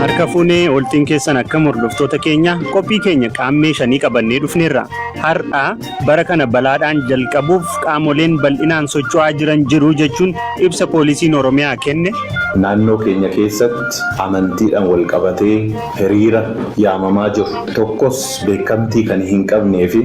Harka fuunee oltiin keessan akkam hordoftoota keenya qophii keenya qaammee shanii qabannee dhufneerra. Har'a bara kana balaadhaan jalqabuuf qaamoleen bal'inaan socho'aa jiran jiru jechuun ibsa poolisiin Oromiyaa kenne. Naannoo keenya keessatti amantiidhaan wal qabatee hiriira yaamamaa jiru tokkos beekamtii kan hin qabnee fi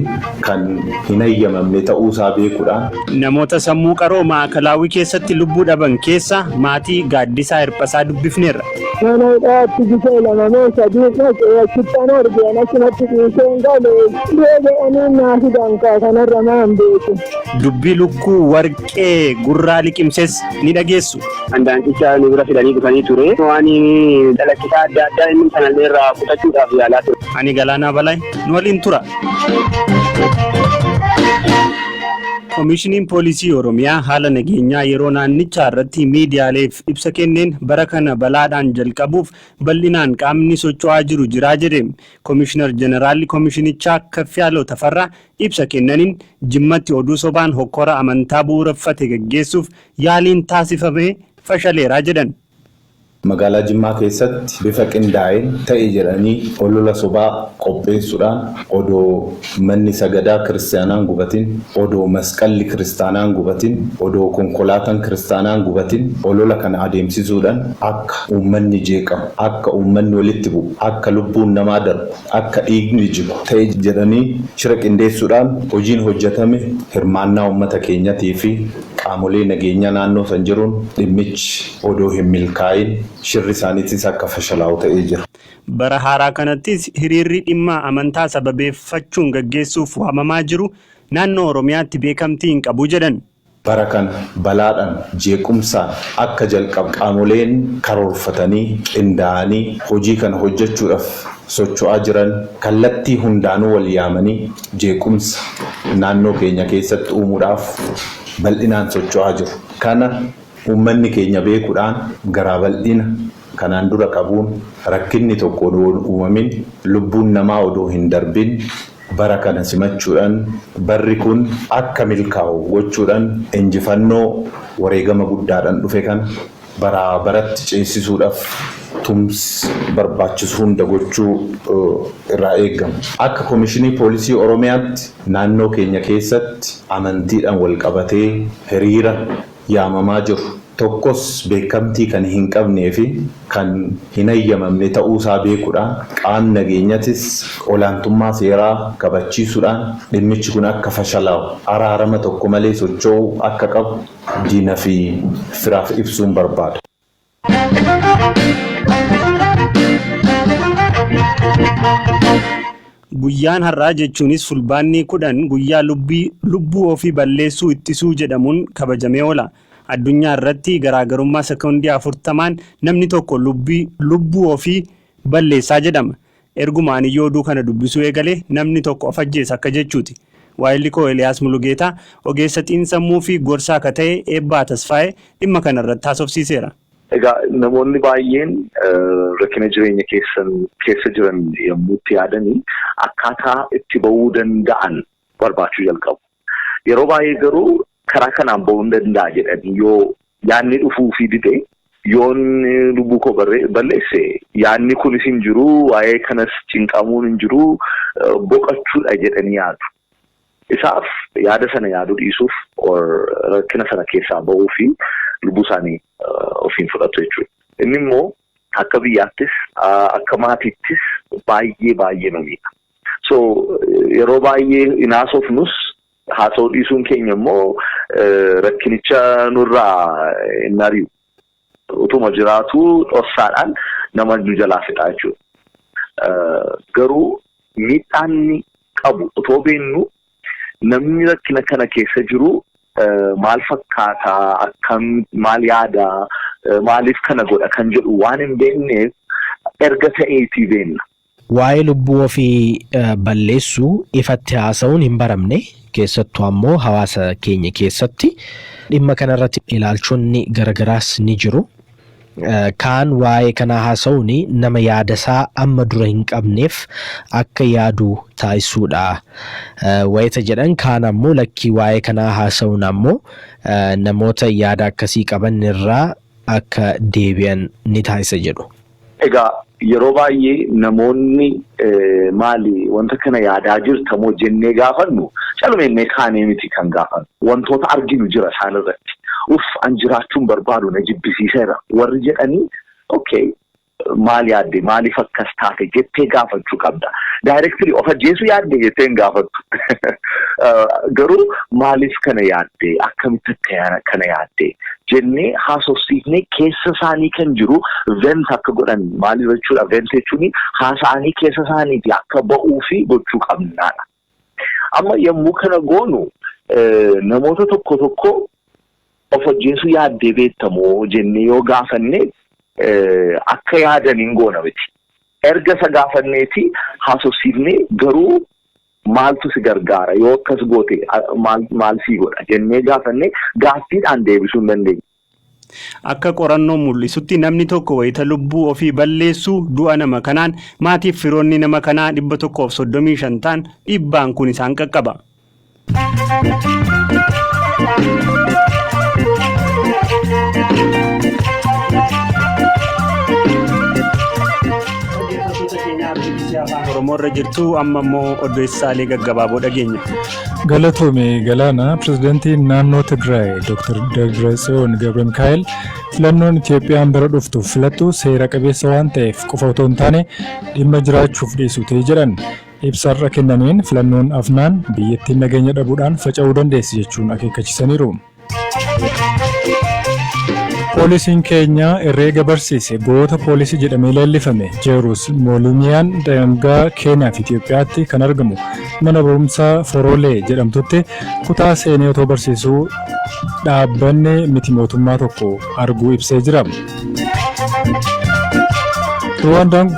kan hin hayyamamne ta'uusaa beekuudhaan. Namoota sammuu qaroo Maakalaawii keessatti lubbuu dhaban keessa maatii Gaaddisaa Hirphasaa dubbifneerra. Mana hidhaatti gisee lama moo sadii dhaqe achittan arge an achumatti dhiiseen gale deebi'anii naa fidan kaa kanarra maan beeku. Dubbii lukkuu warqee gurraa liqimses ni dhageessu. Andaanqicha nu bira fidanii dhufanii ture. Waan calaqqisaa adda addaa inni sanallee irraa kutachuudhaaf yaalaa ture. Ani Galaanaa Balaay nu waliin tura. Komishiniin Poolisii Oromiyaa haala nageenyaa yeroo naannichaa irratti miidiyaaleef ibsa kenneen bara kana balaadhaan jalqabuuf bal'inaan qaamni socho'aa jiru jiraa jedhe. Komishinar Jeneraalli Komishinichaa Kaffiyaaloo Tafarraa ibsa kennaniin Jimmatti oduu sobaan hokkora amantaa bu'uureffate gaggeessuuf yaaliin taasifame fashaleera jedhan. Magaalaa Jimmaa keessatti bifa qindaa'een ta'e jedhanii olola sobaa qopheessuudhaan odoo manni sagadaa kiristiyaanaa hin gubatin, odoo masqalli kiristaanaa hin gubatin, odoo konkolaataan kiristaanaa hin gubatin olola kana adeemsisuudhaan akka uummanni jeeqamu, akka uummanni walitti bu'u, akka lubbuun namaa darbu, akka dhiigni jigu ta'e jedhanii shira qindeessuudhaan hojiin hojjetame hirmaannaa uummata keenyatii fi qaamolee nageenyaa naannoo san jiruun dhimmichi odoo hin milkaa'in shirri isaaniitis akka fashalaa'u ta'ee jira. Bara haaraa kanattis hiriirri dhimma amantaa sababeeffachuun gaggeessuuf waamamaa jiru naannoo Oromiyaatti beekamtii hin qabu jedhan. Bara kana balaadhaan, jeequmsaan akka jalqabu qaamoleen karoorfatanii, qindaa'anii hojii kana hojjechuudhaaf socho'aa jiran kallattii hundaanuu wal yaamanii jeequmsa naannoo keenya keessatti uumuudhaaf bal'inaan socho'aa jiru. Kana uummanni keenya beekuudhaan garaa bal'ina kanaan dura qabuun rakkinni tokko odoo hin uumamin, lubbuun namaa odoo hin darbin bara kana simachuudhaan barri kun akka milkaa'u gochuudhaan injifannoo wareegama guddaadhaan dhufe kana baraa baratti ceesisuudhaaf tumsi barbaachisu hunda gochuu irraa eegama. Akka Komishinii Poolisii Oromiyaatti naannoo keenya keessatti amantiidhaan wal qabatee hiriira yaamamaa jiru tokkos beekamtii kan hin qabnee fi kan hin hayyamamne ta'uusaa beekuudhaan qaamni nageenyatis olaantummaa seeraa kabachiisuudhaan dhimmichi kun akka fashalaa'u araarama tokko malee socho'uu akka qabu diina fi firaaf ibsuun barbaada. Guyyaan har'aa jechuunis Fulbaanni 10 guyyaa lubbuu ofii balleessuu ittisuu jedhamuun kabajamee oola. Addunyaa irratti garaagarummaa sekoondii 40n namni tokko lubbuu ofii balleessaa jedhama. Erguma ani iyyuu oduu kana dubbisuu eegale namni tokko of ajjeesa akka jechuuti. Waayilli koo Eliyaas Mulugeetaa ogeessa xiinsammuu fi gorsaa ka ta'e Eebbaa Tasfaayee dhimma kana irratti haasofsiiseera. Egaa namoonni baay'een rakkina jireenya keessan keessa jiran yommuu itti yaadanii akkaataa itti ba'uu danda'an barbaachuu jalqabu. Yeroo baay'ee garuu karaa kanaan ba'uu hin danda'a jedhanii yoo yaadni dhufuufii dide yoon lubbuu koo balleesse yaadni kunis hin jiru waa'ee kanas cinqamuun hin jiru boqachuudha jedhanii yaadu. Isaaf yaada sana yaaduu dhiisuuf or rakkina sana keessaa ba'uu fi lubbuu isaanii ofiin fudhatu jechuudha. Inni immoo akka biyyaattis akka maatiittis baay'ee baay'ee nu miidha. So yeroo baay'ee hin haasofnus haasa'uu dhiisuun keenya immoo rakkinicha nurraa hin ari'u. Utuma jiraatu dhossaadhaan nama nu jalaa fixa jechuudha. Garuu miidhaan inni qabu otoo beennu namni rakkina kana keessa jiru maal fakkaataa, akkam, maal yaadaa, maaliif kana godha kan jedhu waan hin beekneef erga ta'eetii beenna. Waa'ee lubbuu ofii balleessuu ifatti haasa'uun hin baramne, keessattuu ammoo hawaasa keenya keessatti. Dhimma kanarratti ilaalchonni garagaraas ni jiru. Kaan waa'ee kanaa haasa'uun nama yaadasaa amma dura hin qabneef akka yaadu taasisuudha. Wayita jedhan kaan ammoo lakkii, waa'ee kanaa haasa'uun ammoo namoota yaada akkasii qaban irraa akka deebi'an ni taasisa jedhu. Egaa yeroo baay'ee namoonni maali wanta kana yaadaa jirtamoo jennee gaafannu, calmeennee kaanee miti kan gaafannu. Wantoota arginu jira isaan irratti. "Uf, an jiraachuun barbaadu, na jibbisiiseera" warri jedhanii, okay, maal yaadde, maaliif akkas taate jettee gaafachuu qabda. Directly of ajjeesuu yaadde jettee hin gaafattu. Garuu maaliif kana yaadde, akkamitti akka kana yaadde jennee haasofsiifnee keessa isaanii kan jiru vent akka godhan, maaliif jechuudha, vent jechuun haasa'anii keessa isaaniiti akka ba'uu fi gochuu qabnaadha. Amma yommuu kana goonu namoota tokko tokko of ajjeesuu yaaddee beektamoo jennee yoo gaafanne akka yaadan hin goona miti. Erga isa gaafanneeti haasofsiifnee garuu maaltu si gargaara, yoo akkas goote maal maal sii godha jennee gaafanne gaaffiidhaan deebisuu hin dandeenya. Akka qorannoon mul'isutti namni tokko wayita lubbuu ofii balleessu du'a nama kanaan maatiif firoonni nama kanaa 135 ta'an dhiibbaan kun isaan qaqqaba. Afaan Oromoo irra jirtu, amma immoo odeessaalee gaggabaaboo dhageenya. Galatoome Galaana. Pirezidaantiin naannoo Tigraay Dr. Dabratsiyoon Gabra Mikaa'el filannoon Itiyoophiyaan bara dhuftuuf filattu seera qabeessa waan ta'eef qofa otoo hin taane dhimma jiraachuuf dhiisu ta'e jedhan. Ibsa har'a kennaniin filannoon afnaan biyyattiin nageenya dhabuudhaan faca'uu dandeessi jechuun akeekkachiisaniiru. Poolisiin keenya herreega barsiise, goota poolisii jedhamee leellifame Jeerus Moolumiyaan daangaa Keeniyaa fi Itoophiyaatti kan argamu mana barumsaa Foroolee jedhamtutti kutaa seenee otoo barsiisuu dhaabbanni miti mootummaa tokko arguu ibsee jira. Ruwaandaan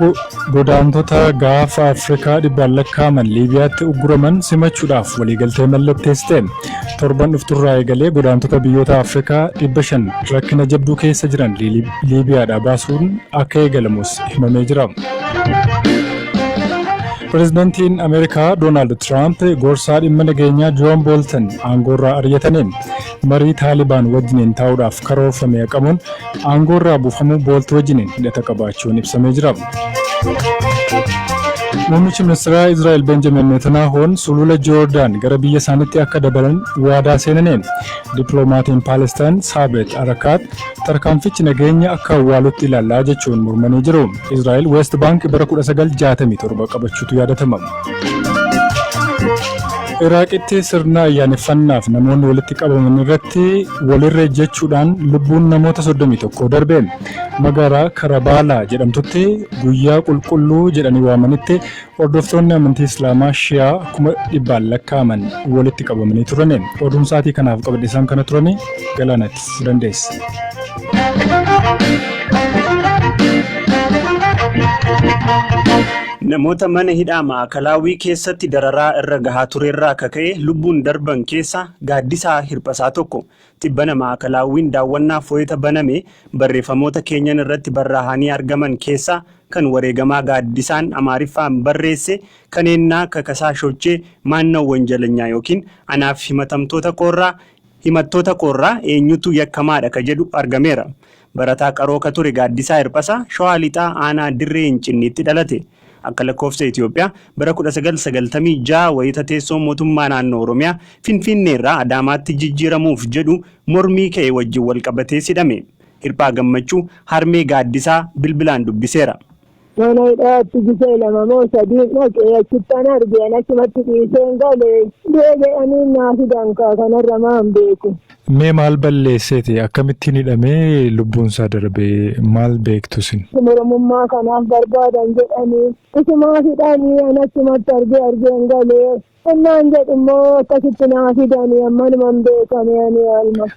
godaantota gaafa Afrikaa dhibbaan lakkaa'aman Liibiyaatti ugguraman simachuudhaaf waliigaltee mallatteessite. Torban dhufturraa eegalee godaantota biyyoota Afrikaa 500 rakkina jabduu keessa jiran Liibiyaadhaa baasuun akka eegalamus himamee jira. Pireezidantiin Ameerikaa Doonaald Tiraamp gorsaa dhimma nageenyaa Joon Booltan aangoorraa ari'ataniin marii Taalibaan wajjiniin taa'uudhaaf karoorfame haqamuun aangoorraa buufamuu Booltan wajjiniin hidhata qabaachuun ibsamee jira. Muummichi ministeeraa Israa'el Benjamin Netanyahuun sulula Joordaan gara biyya isaaniitti akka dabalan waadaa seenaniin dippiloomaatiin Paalestaan Saabet Arakaat tarkaanfichi nageenya akka awwaalutti ilaallaa jechuun mormanii jiru. Israa'el West Bank bara 1967 qabachuutu yaadatama. Iraaqitti sirna ayyaaneffannaaf namoonni walitti qabaman irratti walirra ejjechuudhaan lubbuun namoota 31 darbe. Magaalaa Karabaalaa jedhamtutti guyyaa qulqulluu jedhanii waamanitti hordoftoonni amantii Islaamaa Shiyaa kuma dhibbaan lakkaa'aman walitti qabamanii turan. Oduun sa'aatii kanaaf qabadhe isaan kana turanii, Galaanatti fufuu dandeessa. Namoota mana hidhaa Maakalaawii keessatti dararaa irra gahaa turerraa akka ka'e lubbuun darban keessa Gaaddisaa Hirphasaa tokko. Tibbana Maakalaawwiin daawwannaaf wayita baname barreeffamoota keenyan irratti barraa'anii argaman keessaa kan wareegamaa Gaaddisaan Amaariffaan barreesse "ከኔና ከከሳሾቼ ማነው ወንጀለኛ" yookiin anaaf himatamtoota koorraa, himattoota koorraa eenyutu yakkamaadha ka jedhu argameera. Barataa qaroo ka ture Gaaddisaa Hirphasaa Shawaa Lixaa aanaa Dirree Hincinniitti dhalate. Akka lakkoofsa Itoophiyaa bara 1996 wayita teessoon mootummaa naannoo Oromiyaa Finfinneerraa Adaamaatti jijjiiramuuf jedhu mormii ka'e wajjin wal qabatee hidhame. Hirphaa Gammachuu harmee Gaaddisaa bilbilaan dubbiseera. Mana hidhaatti gisee lama moo sadii dhaqee achittan argeen achumatti dhiiseen galee deebi'anii naa fidan kaa, kanarra maan beeku. Mee maal balleesseeti, akkamittiin hidhamee lubbuun isaa darbee, maal beektu isin? Oromummaa kanaaf barbaadan jedhanii isumaa hidhanii an achumatti argee argeen galee. Innaan jedhu immoo akkasitti naa fidanii ammanuman beekame ani alma.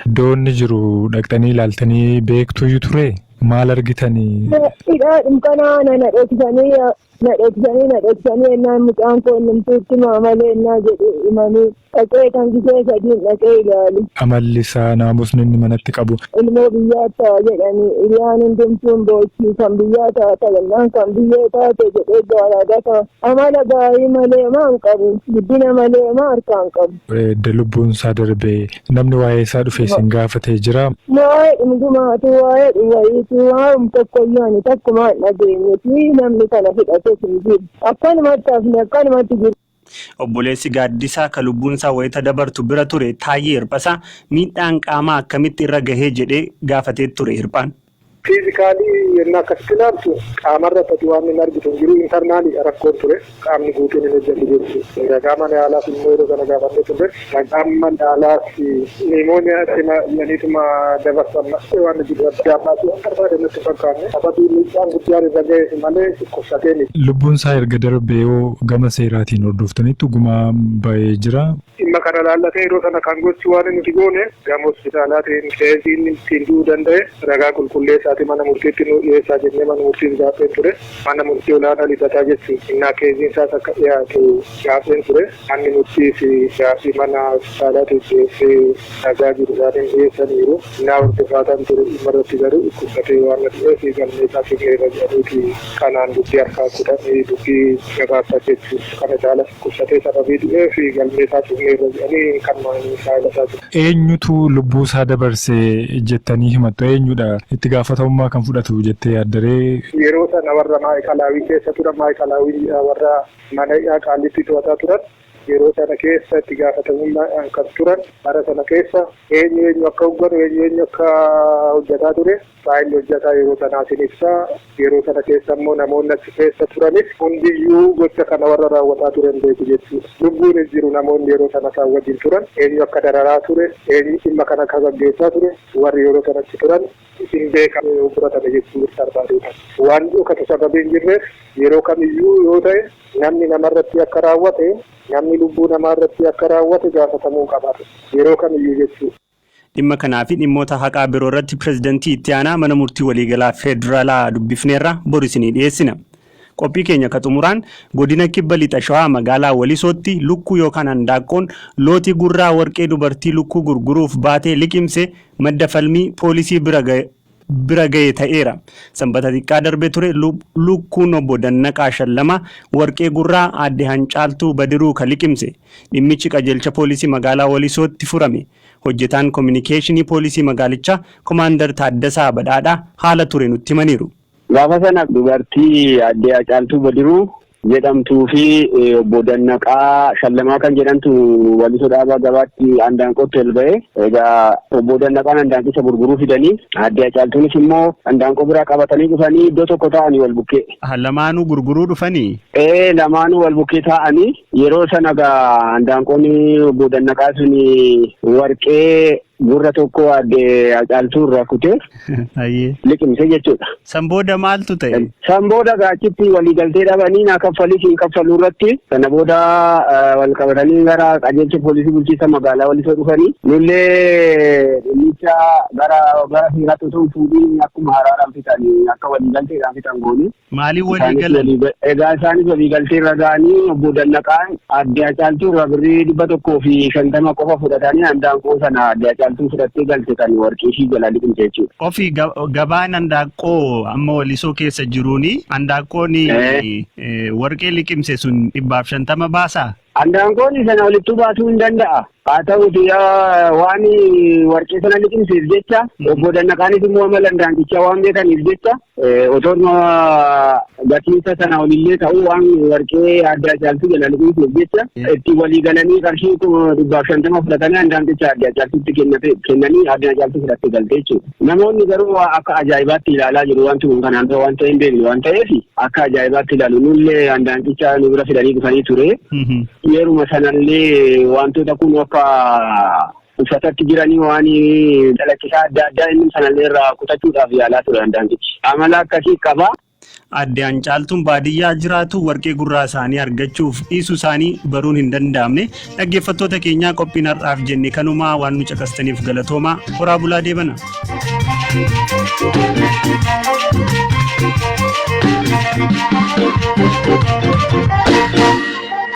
Iddoo inni jiru dhaqxanii ilaaltanii beektuyyuu ture? Maal argitanii? Hidhaadhum kanaa nana dhoksanii. Na dhoksanii na dhoksanii ennaan mucaan koo innumtuutti maamalee ennaa jedhu himanii dhaqee kan gisee sadiin dhaqee ilaali. Amalli isaa naamusni inni manatti qabu. Ilmoo biyyaa ta'a jedhanii hiriyaan hundumtuun boochii kan biyyaa taata jennaan kan biyyee taate jedhee gaaraa gata. Amala gaarii malee maan qabu guddina malee maa harkaan qabu. Edda lubbuun isaa darbee namni waa'ee isaa dhufe isin gaafatee jira. Waa'ee dhumgumaatu waa'ee dhuwayiitu waa'um tokkoyyuu ani takkumaa hin dhageenyeeti namni kana fudhates hin jiru. Akkanumatti hafne akkanumatti jiru. Obboleessi Gaaddisaa kan lubbuun isaa wayita dabartu bira ture Taayyee Hirphasaa miidhaan qaamaa akkamitti irra gahee jedhee gaafatee ture Hirphaan. Physically yennaa akkasitti ilaaltu qaamarratti ati waan hin argitu hin jiru internally rakkoon ture qaamni guutuun hin hojjetu jechuudha. Ragaa mana yaalaas immoo yeroo sana gaafannee turre ragaan mana yaalaas pneumonia jedhaniituma dabarsan waan jiru adda baasuu waan barbaadan natti fakkaanne sababii miidhaan guddaan irra ga'eef malee dhukkubsatee miti. Lubbuun isaa erga darbee hoo gama seeraatiin hordoftanitti gumaa ba'ee jira. Dhimma kana laallatee yeroo sana kan gochuu waan nuti goone gama hospitaalaatiin keeziin ittiin du'uu danda'e ragaa qulqulleessaati mana murtiitti nu dhiyeessaa jennee mana murtiin gaafeen ture. Mana murtii olaanaa lidataa jechuun innaa keeziin isaas akka dhiyaatu gaafeen ture. Manni murtii fi gaaffii mana hospitaalaatiif dhiyeessee ragaa jiru isaatiin dhiyeessaniiru. Innaa hordofaatan ture dhimma irratti garuu dhukkubsatee waan du'eef galmee isaa fidneerra jedhaniiti kanaan dubbii harkaa kutanii dubbii gabaabsaa jechuudha. Kana caala dhukkubsatee sababii du'eef galmee isaa cufneerra jedhanii kan faayila isaa jiru. Eenyutu lubbuu isaa dabarse jettanii himattu? Eenyudha itti gaafatamummaa kan fudhatu jettee yaaddaree? Yeroo sana warra maayikalaawii keessa turan maayikalaawii warra mana hidhaa Qaallitti to'ataa turan yeroo sana keessa itti gaafatamummaadhaan kan turan bara sana keessa eenyu eenyu akka hogganu eenyu eenyu akka hojjetaa ture faayilli hojjetaa yeroo sanaatiin ibsaa yeroo sana keessa immoo namoonni achi keessa turanis hundiyyuu gocha kana warra raawwataa turan beeku jechuudha. Lubbuunis jiru namoonni yeroo sana isaan wajjin turan eenyu akka dararaa ture eenyu dhimma kana akka gaggeessaa ture warri yeroo sanatti turan hin beekamu fudhatame jechuu barbaadeedha. Waan dhokatu sababii hin jirreef yeroo kamiyyuu yoo ta'e namni namarratti akka raawwate namni lubbuu namaarratti akka raawwate gaafatamuu qaba yeroo kamiyyuu jechuudha. Dhimma kanaa fi dhimmoota haqaa biroo irratti pirezidantii itti aanaa mana murtii waliigalaa federaalaa dubbifneerra boru isinii dhiyeessina. Qophii keenya ka xumuraan godina kibba lixa shawaa magaalaa Walisootti lukkuu yookaan handaaqqoon lootii gurraa warqee dubartii lukkuu gurguruuf baatee liqimse madda falmii poolisii bira bira ga'e ta'eera. Sanbata xiqqaa darbe ture lukkuun obbo Dannaqaa Shallamaa warqee gurraa aadde Hancaaltuu Badiruu ka liqimse. Dhimmichi qajeelcha poolisii magaalaa Walisootti furame. Hojjetaan kominikeeshinii poolisii magaalichaa Komaandar Taaddasaa Badhaadhaa haala ture nutti himaniiru. Gaafa sana dubartii aadde Hacaaltuu Badiruu jedhamtuu fi obbo Dannaqaa Shallamaa kan jedhamtu Walisoo Dhaabaa gabaatti handaanqootti ol ba'e. Egaa obbo Dannaqaan handaanqicha gurguruu fidanii aadde Hacaaltuunis immoo handaanqoo biraa qabatanii dhufanii iddoo tokko taa'anii wal bukkee. Lamaanuu gurguruu dhufanii? Ee, lamaanuu wal bukkee taa'anii yeroo sana egaa handaanqoon obbo Dannaqaa sun warqee gurra tokko aadde Hacaaltuu irraa kutee liqimse jechuudha. San booda maaltu ta'e? San booda achitti waliigaltee dhabanii naa kaffalii siin kaffaluu irratti sana booda wal qabatanii gara qajeelcha poolisii bulchiinsa magaalaa Walisoo dhufanii nullee dhimmicha gara gara seeraatti osoo hin fuudhiin akkuma araaraan fixan akka waliigalteedhaan fixan goone. Maaliin walii galan? Egaa isaanis waliigaltee irra ga'anii obbo Dannaqaan aadde Hacaaltuu irraa birrii 150 qofa fudhatanii handaanqoo sana aadde Hacaaltuu fudhattee galte kan warqii ishii jalaa liqimse jechuudha. Ofii gabaan handaaqqoo amma Walisoo keessa jiruuni handaaqqoon warqee liqimse sun 150 baasaa? Handaanqoon sana olittuu baasuu hin danda'a. Haa ta'uuti waan warqee sana liqimseef jecha obbo Dannaqaanis immoo amala handaanqichaa waan beekaniif jecha otoo gatiinsa sana olillee ta'uu waan warqee aadde Hacaaltuu jala liqimseef jecha itti walii galanii qarshii 150 fudhatanii handaanqicha aadde Hacaaltuutti kennanii aadde Hacaaltuu fudhattee galte jechuudha. Namoonni garuu akka ajaa'ibaatti ilaalaa jiru wanti kun kanaan dura waan ta'e hin beekne waan ta'eef akka ajaa'ibaatti ilaalu. Nullee handaanqicha nu bira fidanii dhufanii ture. Yeruma sanallee wantoota kun akka uffatatti jiranii waan calaqqisaa adda addaa inni sanallee irraa kutachuudhaaf yaalaa ture handaanqichi. Amala akkasii qaba. Aadde Hancaaltuun baadiyyaa jiraatu warqee gurraa isaanii argachuuf dhiisuu isaanii baruun hin danda'amne. Dhaggeeffattoota keenyaa qophiin har'aaf jenne kanumaa waan nu caqastaniif galatoomaa horaa bulaa deebana.